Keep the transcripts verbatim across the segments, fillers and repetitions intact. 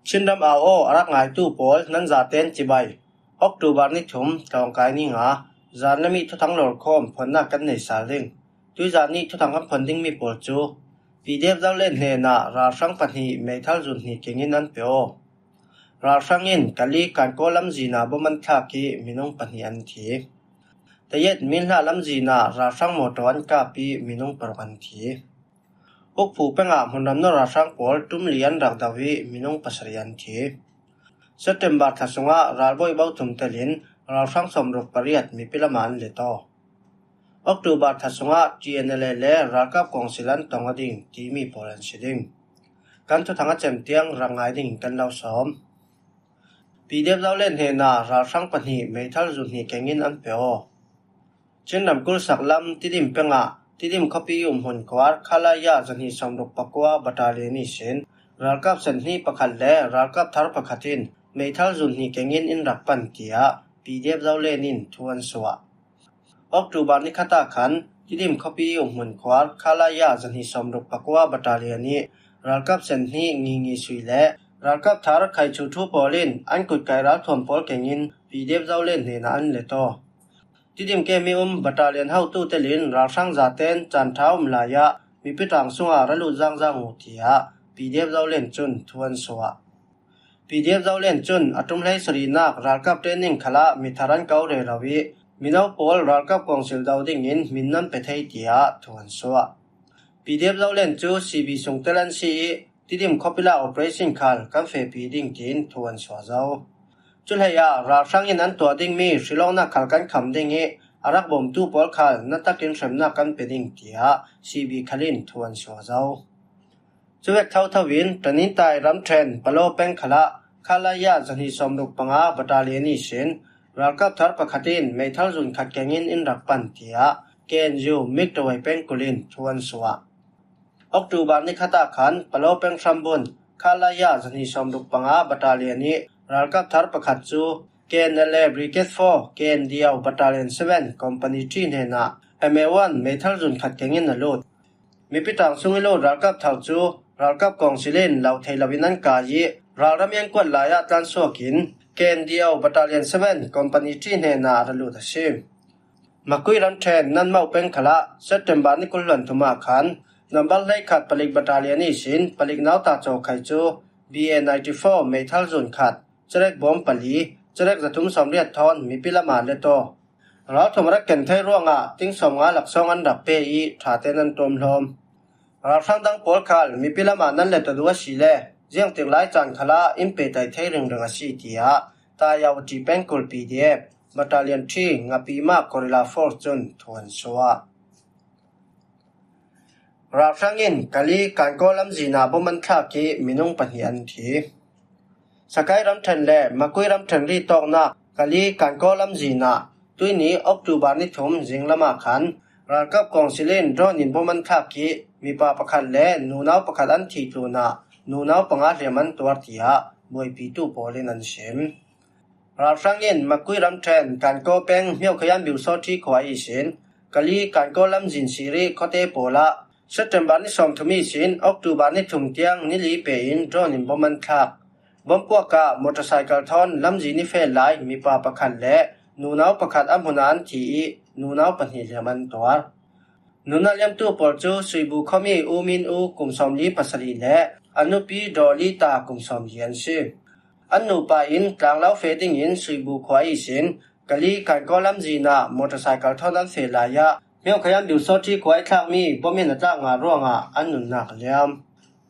Chinram au aw a rak ngaitu pawl nan zaten cibai. October ni thum, tlawngkai ni nga, zan le mi thuthang lawrkhawm phuannak kan nei sal ding. Tuizan ni thuthang kan phuan dingmi pawl cu P D F Zolen hnenah ralhrang pahnih meithal zun hnih kengin an pe aw. Ralhrang in Kali Kankaw lamzin ah bom an thlak i minung pahnih an thi. Tayet Minhla lamzin ah ralhrang mawtaw an kap i minung paruk an thi. Ukphu pengah hmunram no ralhrang pawl ṭum li an rak do i minung pasarih an thi. September thla sungah ralbawi bo thum telin ralhrang sawmruk pariat mipi lamah an let aw. October thla sungah T N L A le ralkap kawngsil an tong aw ding timi pawl an si ding. Kan thuthang a cem tiang rak ngai ding kan lo sawm. P D F Zolen hnenah ralhrang pahnih meithal zun hnih kengin an pe aw. Chin ramkulh sak lam Tidim pengah Tidim khuapi umhmun khuar Khalaya zahnih sawmruk pakua battalion ihsin ralkap sen hnih pakhat le ralkap thar pakhat in meithal zun hnih kengin in rak pan, tiah P D F Zolen in thu an suah. October ni khat ah khan Tidim khuapi umhmun khuar Khalaya zahnih sawmruk pakua battalion i ralkap sen hnih Ngingi Sui le ralkap thar Khaichu Thu pawl in an kutkai ralthuam pawl kengin P D F Zolen hnenah an let aw. Tidim kemi um battalion hotu telin ralhrang zaten caan ṭha um lai ah mipi ṭang sungah ra lut zangzang uh, tiah P D F Zolen cun thu an suah. P D F Zolen cun a ṭum hlei sarihnak ralkap training khalah mithar an ko rero i mino pawl ralkap kawngsil do dingin min nan pe thei, tiah thu an suah. P D F Zolen cu C B sung tel an si i Tidim khuapi la operation khal kan fehpi ding tiin thu an suah zo. Cuhlei ah ralhrang in an tuah dingmi hrilawknak khal kan kham ding i a rak bawmtu pawl khal na takin hremnak kan pe ding, tiah C B khal in thu an suah zo. Cuvek thotho in Tanintai ramṭhen Palo peng khalah Khalaya zahnih sawmruk panga battalion ihsin ralkap thar pakhat in meithal zun khat kengin in rak pan, tiah K N U Miktawai pengkulh in thu an suah. October ni khat ah khan Palo peng hrambun Khalaya zahnih sawmruk panga battalion i ralkap thar pakhat cu K N L A Brigade four, K N D O Battalion seven, Company three hnenah M A one meithal zun khat kengin a lut. Mipi ṭang sung i lut ralkap thar cu ralkap kawngsil in lo thei loin an kai i ralram i an kuat lai ah tlansuak in K N D O Battalion seven, Company three hnenah a ra lut a si. Makui ramṭhen Nanmau peng khalah September ni kul hluan thum ah khan number hleikhat palik battalion ihsin palik nauta cawkhai cu B A ninety four meithal zun khat, cerek bawm pali, cerek zathum sawmriat thawn mipi lamah let aw. Ralthuam a rak ken thei ruangah ting sawmnga laksawng an rak pe i ṭhaten an tuam hlawm. Ralhrang dang pawl khal mipi lamah nan let aw duh a si le ziangtik lai caan khalah in pehtlaih thei ringring a si, tiah Tayawati pengkulh P D F Battalion three Ngapima Guerrilla Force cun thu an suah. Ralhrang in Kali Kankaw lamzin ah bom an thlak i minung pahnih an thi. Sakai ramṭhen le Makui ramṭhen ri tawknak Kali Kankaw lamzin ah tuihni October ni thum zinglam ah khan ralkap kawngsil in drone in bom an thlak i mipa pakhat le nunau pakhat an thih tlunah nunau panga hliam an tuar, tiah buaipitu pawl in an sim. Ralhrang in Makui ramṭhen Kankaw peng Hmiokhayan Biusawṭhi khua ihsin Kali Kankaw lamzin sirih khuate pawl ah September ni sawmthum ihsin October ni thum tiang ni li pe in drone in bom an thlak. Bom puak ah motorcycle thawn lamzin i feh lai mipa pakhat le nunau pakhat a hmun ah an thi i nunau pahnih hliam an tuar. Nunau liamtu pawl cu Suibu khuami U Min U kum sawmli pasarih le a nupi Dawli ta kum sawmli an si. An nupa in tlanglo feh dingin Suibu khua ihsin Kali Kankaw lamzin ah motorcycle thawn an feh lai ah Hmiokhayan Biusawṭhi khua i thlakmi bom in a tlak ngah ruangah an nunnak a liam.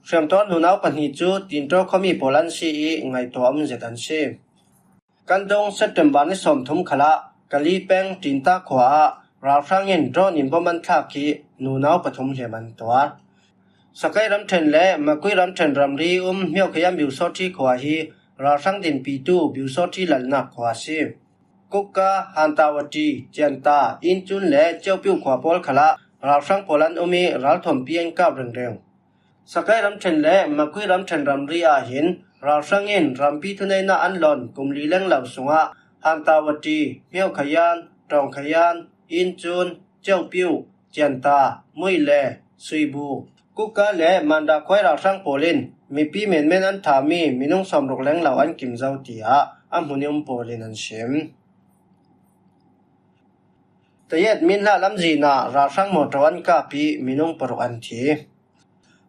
Hriamtuar nunau pahnih cu Tintaw khuami pawl an si i ngaihtuah um zet an si. Kan dong September ni sawmthum khalah Kali peng Tinta khua ah ralhrang in drone in bom an thlak i nunau pathum hliam an tuar. Sakai ramṭhen le Makui ramṭhen ramri um Hmiokhayan Biusawṭhi khua hi ralhrang dinpitu Biusawṭhi lalnak khua a si. Kukka, Hantawati, Cianta, Incun le Ceupiu khua pawl khalah ralhrang pawl an um i ralthuampi an kap ringring. Sakai ramṭhen le Makui ramṭhen ramri ah hin ralhrang in rampi thuneihnak an lon kum li leng lo sungah Hantawati, Hmiokhayan, Ṭawngkhayan, Incun, Ceupiu, Cianta, Muile, Suibu, Kuka le Mandakhwai ralhrang pawl in mipi menmen an thah mi minung sawmruk lenglo an kim zo, tiah a hmun i um pawl in an sim. Tayet Minhla lamzin ah ralhrang mawtaw an kap i minung paruk an thi.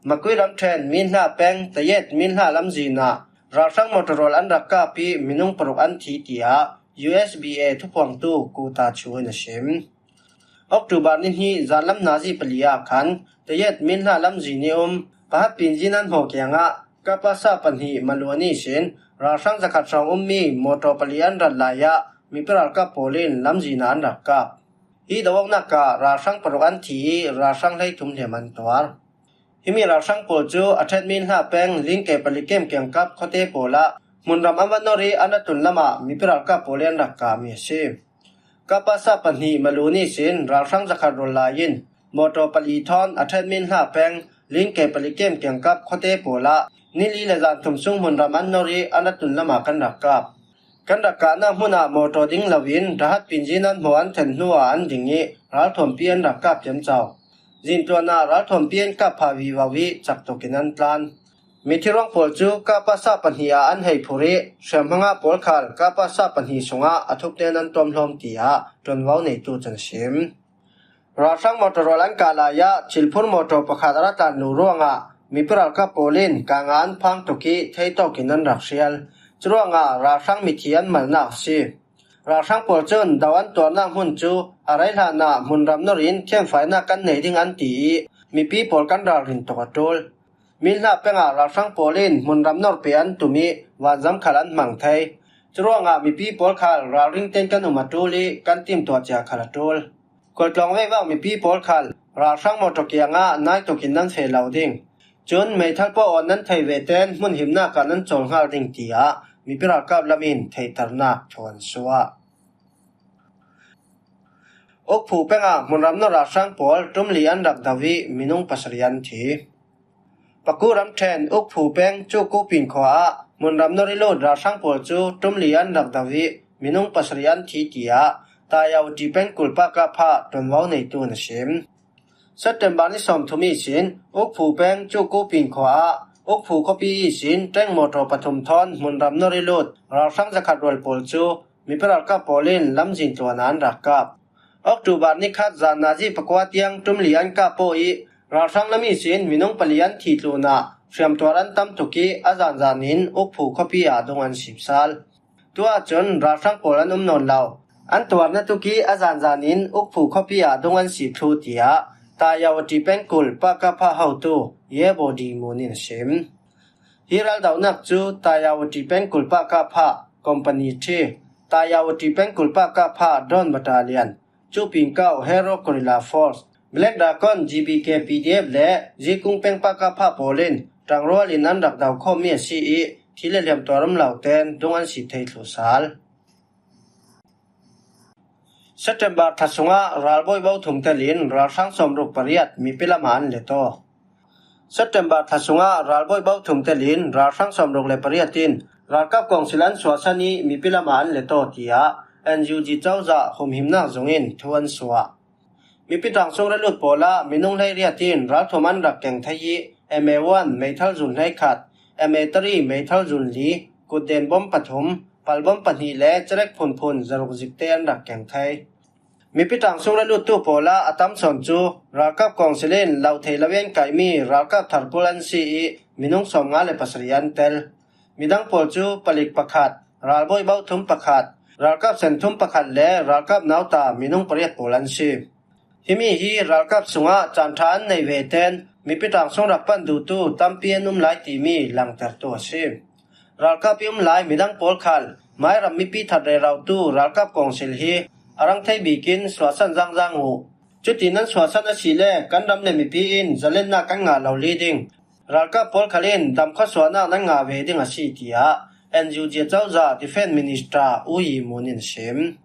Makui ramṭhen Minhla peng Tayet Minhla lamzin ah ralhrang mawtaw rawl an rak kap i minung paruk an thi, tiah U S B A thuphuangtu Kuta Chu in a sim. October ni hnih zanlam nazi pali ah khan Tayet Minhla lamzin i um Pahat Pinzin an hmaw kiangah kapasa pahnih maluan ihsin ralhrang zakhat hrawng um mi mawtaw pali an rat lai ah mipi ralkap pawl in lamzin ah an rak kap. Hi do awknak ah ralhrang paruk an thi i ralhrang hleithum hliam an tuar. Himi ralhrang pawl cu a ṭhet Minhla peng Lingke pali kem kiangkap khuate pawl ah hmunram an va nor i an a tun lamah mipi ralkap pawl i an rak kap mi a si. Kapasa pahnih maluan ihsin ralhrang zakhat rawl lai in mawtaw pali thawn a ṭhet Minhla peng Lingke pali kem kiangkap khuate pawl ah ni li le zan thum sung hmunram an nor i an a tun lamah kan rak kap. Kan rak kahnak hmun ah mawtaw ding loin Rahat Pinzin an hmaw an then hnu ah an ding i ralthuampi an rak kap ciamco. Zintluan ah ralthuampi an kap phah vivo i cak tuk in an tlan. Mithi ruang pawl cu kapasa pahnih ah an hei phur i hriamhma ngah pawl khal kapasa pahnih sungah a thupten an tuamhlawm, tiah ṭuanvo neitu cun a sim. Ralhrang mawtaw rawl an kah lai ah thilphur mawtaw pakhat a ra tlan lo ruangah mipi ralkap pawl in kah nga an phang tuk i theitawk in an rak hrial. Curuangah ralhrang mithi an malnak a si. Ralhrang pawl cun do an tuarnak hmun cu a rei hlan ah hmunram nor in thianfainak kan nei ding an ti i mipi pawl kan ralrin tuk a ṭul. Minhla peng ah ralhrang pawl in hmunram nor pe an tum i vanzam khal an hmang thei. Curuangah mipi pawl khal ralring tein kan um a ṭul i kan timtuah cia khal a ṭul. Khualtlawng veivak mipi pawl khal ralhrang mawtaw kiangah nai tuk in nan feh lo ding. Cun meithal pawh awn nan thei ve tein hmun himnak ah nan cawl hngal ding, tiah mipi ralkap lam in theihternak thu an suah. Ukphu peng ah hmunram nor ralhrang pawl ṭum li an rak do i minung pasarih an thi. Paku ramṭhen Ukphu peng Cukupin khua ah hmunram nor i lut ralhrang pawl cu ṭum li an rak do i minung pasarih an thi, tiah Tayawati peng kulpa kapha ṭuanvo neitu in a sim. September ni sawmthum ihsin Ukphu peng Cukupin khua ah Ukphu khuapi ihsin ṭeng mawtaw pathum thawn hmunram nor i lut ralhrang zakhat rual pawl cu mipi ralkap pawl in lamzin tluan ah an rak kap. October ni khat zan nazi pakua tiang ṭum li an kap paw i ralhrang lam ihsin minung pali an thi tlun ah hriamtuar an tam tuk i a zanzan in Ukphu khuapi ah dung an sip sal. Tu ahcun ralhrang pawl an um nawn lo. An tuarnak tuk i a zanzan in Ukphu khuapi ah dung an sip thlu, tiah Tayawati pengkul pakapha hotu Yebodi Mun in a sim. Hi raldohnak cu Tayawati pengkul pakapha Company Three, Tayawati pengkul pakapha Drone Battalion, Cupingkau Hero Guerrilla Force, Black Dragon G B K P D F le Zikung peng pakapha pawl in ṭangrual in an rak do khawmmi a si i thil le hliamtuar um lo tein dung an sip thei thlu sal. September thla sungah ralbawi bo thum telin ralhrang sawmruk pariat mipi lamah an let aw. September thla sungah ralbawi bo thum telin ralhrang sawmruk le pariat in ralkap kawngsil an suahsan i mipi lamah an let aw, tiah N U G cozah humhimnak zung in thu an suah. Mipi ṭangsung relut pawl ah minung hleiriat in ralthuam an rak keng thei i M A one meithal zun hleikhat, M A three meithal zun li, kutden bom pathum, palbom pahnih le cerek phunphun zaruk zikte an rak keng thei. Mipi ṭangsung reluttu pawl ah a tam sawn cu ralkap kawngsil in lo thei lo i an kaihmi ralkap tharpul an si i minung sawmnga le pasarih an tel. Midang pawl cu palik pakhat, ralbawi bo thum pakhat, ralkap sen thum pakhat le ralkap nauta minung pariat pawl an si. Himi hi ralkap sungah caan ṭha an nei ve tein mipi ṭangsung rak pan duhtu tampi an um lai timi langtertu a si. Ralkap i um lai midang pawl khal Mairam mipi that rerotu ralkap kawngsil hi a rang thei bikin suahsan zangzang uh. Cuti nan suahsan asile kan ram le mipi in zalennak kan ngah lo li ding. Ralkap pawl khal in damkhua suahnak nan ngah ve ding a si, tiah N U G cozah Defence Minister U Yi Mun in a sim.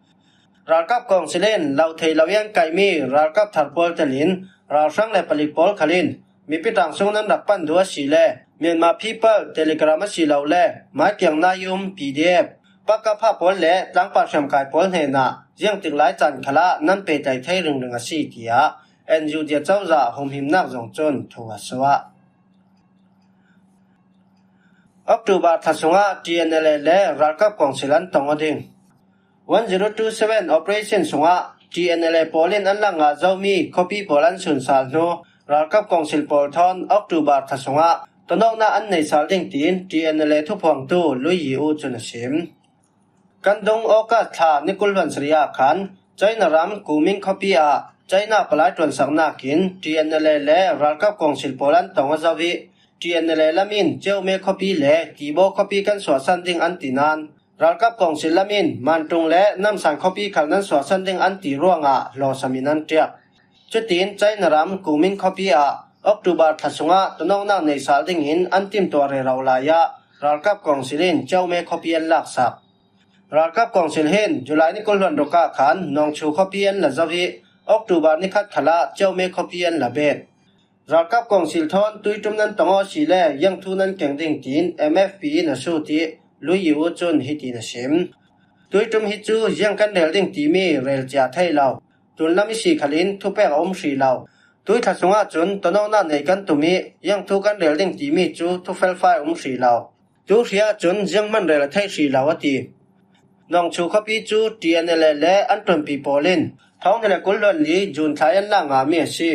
Ralkap kawngsil in lo thei lo i an kaihmi ralkap thar pawl telin ralhrang le palik pawl khal in mipi ṭangsung nan rak pan duh asile Myanmar People Telegram asilole maikiang nai um P D F, pakapha pawl le tlangpar hriamkai pawl hnenah ziangtik lai caan khalah nan pehtlaih thei ringring a si, tiah N U G cozah humhimnak zong cun thu a suah. October thla sungah T N L A le ralkap kawngsil an tong aw ding. One zero two seven operation sungah T N L A pawl in an lang ngah zomi khuapi pawl an sunsal hnu, ralkap kawngsil pawl thawn October thla sungah tonawknak an nei sal ding tiin T N L A thuphuangtu Lui Yi U cun a sim. Kan dung August thla ni kul hluan sarih ah khan China ram Kuming khuapi ah China palai ṭuansaknak in T N L A le ralkap kawngsil pawl an tong aw zo ih, T N L A lam in Ciaume khuapi le Tibaw khuapi kan suahsan ding an ti nain, ralkap kawngsil lam in Mantung le Namsan khuapi khal nan suahsan ding an ti ruangah hlawsam in an ṭiak. Cutin China ram Kuming khuapi ah October thla sungah tonawknak nei sal dingin an timtuah rero lai ah ralkap kawngsil in Ciaume khuapi an laksak. Ralkap kawngsil hin July ni kul hluan ruk ah khan Nawngchu khuapi an la zo ih, October ni khat khalah Ciaume khuapi an la bet. Ralkap kawngsil thawn tuiṭum nan tong aw si le ziangthu nan keng ding tiin M F P in a sut ih Lui Yi U cun hitin a sim. Tuiṭum hi cu ziang kan rel ding timi rel cia thei lo. Tunlam i si khalin thupek a um hrih lo. Tui thla sungah cun tonawknak nei kan tum ih ziangthu kan rel ding timi cu thufelfai a um hrih lo. Tu hri ahcun zianghman rel a theih hrih lo a ti. Nawngchu khuapi cu T N L A le an ṭuanpi pawl in thawng hnih le kul hluan li June thla i an lak ngahmi a si.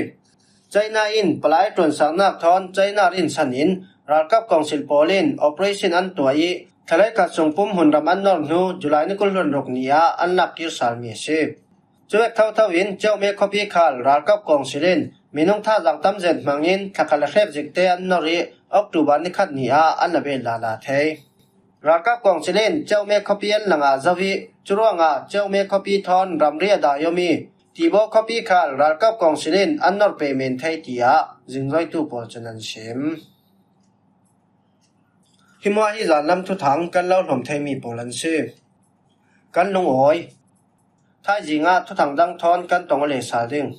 China in palai ṭuansaknak thawn China rinsan in ralkap kawngsil pawl in operation an tuah ih, thla leikhat sung pum hmunram an nor hnu July ni kul hluan ruk ni ah an lak kir salmi a si. Cuvek thotho in Ciaume khuapi khal ralkap kawngsil in minung thazaang tamzet hmangin thla khat le hrek zikte an nor ih, October ni khat ni ah an la bet lala thei. Ralkap kawngsil in Ciaume khuapi an la ngah zo ih, curuangah Ciaume khuapi thawn ramri a dai awmi Tibaw khuapi khal ralkap kawngsil in an nor pehmen thei tiah zingzoitu pawl cun an sim. Hi hmuah hi zanlam thuthang kan lo hlawm theimi pawl an si. Kan lungawi. Thaizing ah thuthang dang thawn kan tong aw le sal ding.